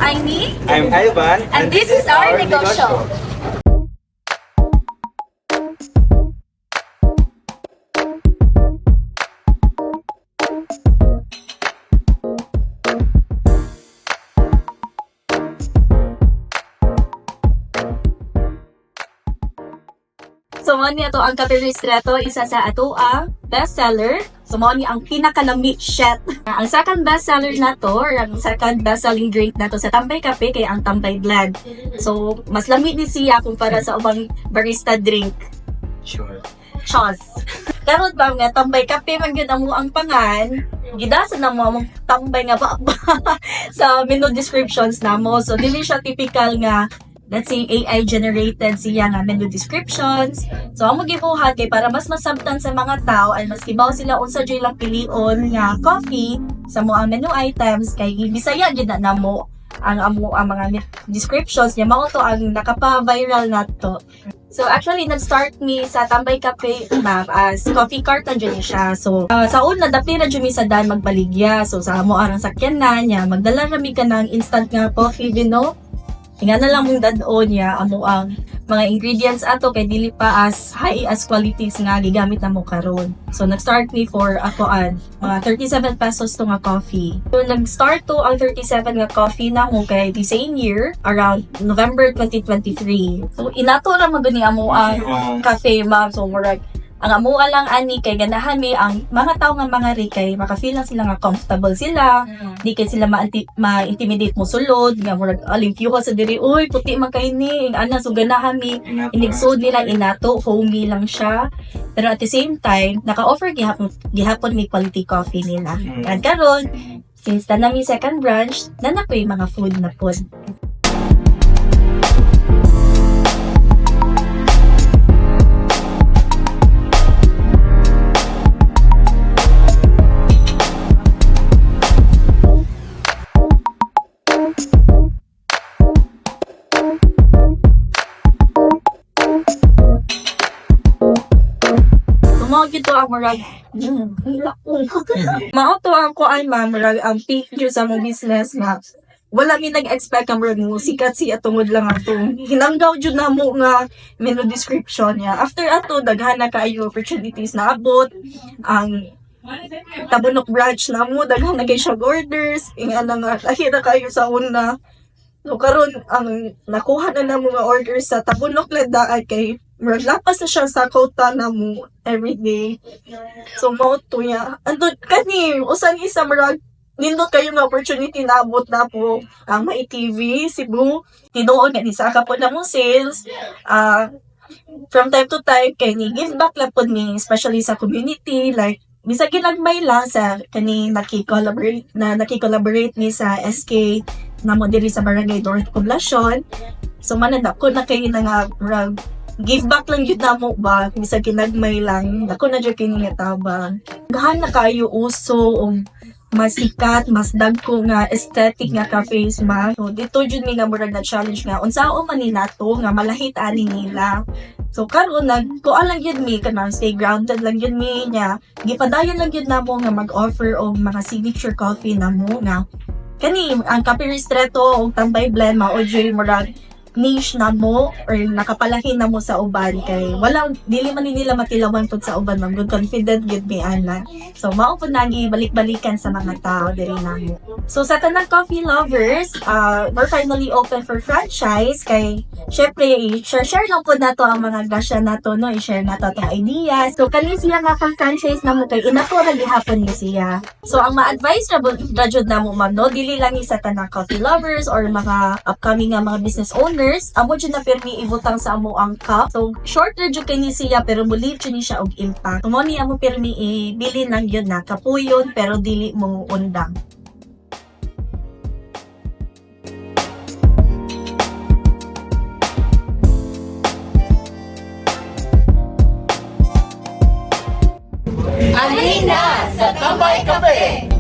Aimee. I'm Ivan. And this is our negosyo. So, mao ni ato ang Cafe Ristretto, isa sa ato ang bestseller. So, mao ni ang pinakalami shit. Ang second bestseller nato, or ang second bestselling drink nato sa Tambay Cafe, kay ang Tambay Blend. So, mas lami ni siya kumpara sa ubang barista drink. Sure. Chos. Karon ba nga Tambay Cafe man gyud amo ang pangan, gidasa na mo among tambay nga ba sa menu descriptions namo. So dili siya typical nga, let's say, AI generated siya nga menu descriptions. So ang gibuhat kay para mas masabtan sa mga tao ay mas kibaw sila unsa jud ilang pilion nga coffee sa mo ang menu items, kay Bisaya gyud na namo ang amo ang mga descriptions niya, mao to ang nakapa-viral nato. So actually nag-start mi sa Tambay Cafe, ma'am, as coffee cart na dyan siya. So sa una dapli na dyan mi sa daan magbaligya. So sa amo arang sakyan na niya, magdala ra mi ka ng instant nga coffee no. Tinga na lang mong dad-on niya amo ang mga ingredients ato kay dili pa as high as qualities nga gigamit na mo karon. So nag-start mi for ako an mga 37 pesos to nga coffee. So nag-start to ang 37 nga coffee na mo kay the same year around November 2023. So inato ra man gani amo ang cafe, ma'am. So murag ang amuan lang ani kay ganahan mi ang mga tao nga mga ri kay maka-feel lang sila nga comfortable sila, di kay sila ma-intimidate mo sulod nga murag alimpyo ka sa diri, uy, puti man kay ni ing ana. So ganahan mi inigsud nila inato, homey lang siya, pero at the same time naka-offer gihapon gihapon mi quality coffee nila. And karon since na nami second branch na na po yung mga food na po. Mao gyud to ang murag hila ko. Mao to ang kuan, ma'am, murag ang peak jud sa among business nga wala mi nag-expect ang murag mo sikat siya tungod lang atong hinanggaw jud namo nga menu description niya. After ato, daghan na kaayo opportunities na abot. Ang Tabunok branch namo, daghan na kay siya orders, ingana nga lahi na kayo sa una. So karon ang nakuha na namo nga orders sa Tabunok lang daan kay murag lapas na siya sa quota namo everyday. So mao to niya. Andun kani usan isa murag nindot kayo nga opportunity na abot na po ang May TV Cebu. Tinuod nga ni sa po na mong sales. Ah, from time to time kay ni give back lang pod ni, especially sa community, like bisag ginagmay lang sa kani naki-collaborate ni sa SK namo diri sa Barangay North Poblacion. So man ko na kay na nga murag give back lang jud namo ba, bisag ginagmay lang, dako na jud kini nga tabang. Gahan na kayo uso og mas sikat, mas dagko nga aesthetic nga cafes, ma. So dito jud mi nga murag na challenge nga unsaon man ni nato nga malahit ani nila. So karon nag kuan lang gyud mi, kanang stay grounded lang gyud mi nya. Gipadayon lang gyud namo nga mag-offer og mga signature coffee namo nga kani ang Cafe Ristretto og Tambay Blend, mao jud murag niche na mo or nakapalahin na mo sa uban kay walang dili man ni nila matilawan pud sa uban, ma'am. Good confident gyud mi ana. So mao pud nagi balik-balikan sa mga tao diri namo. So sa tanang coffee lovers, we're finally open for franchise kay syempre i-share-share lang po nato ang mga grasya nato, no, i-share nato atong ideas. So kani siya nga for franchise namo kay inato ra gihapon ni siya. So ang ma-advise ra ra jud namo, ma'am, no, dili lang ni sa tanang coffee lovers or mga upcoming nga mga business owners, amo jud na pirmi ibutang sa amo ang cup. So short ra jud kay ni siya pero mo leave jud ni siya og impact. So, mo ni amo pirmi ibilin lang yun na kapuyon pero dili mo undang. Alina sa Tambay Cafe!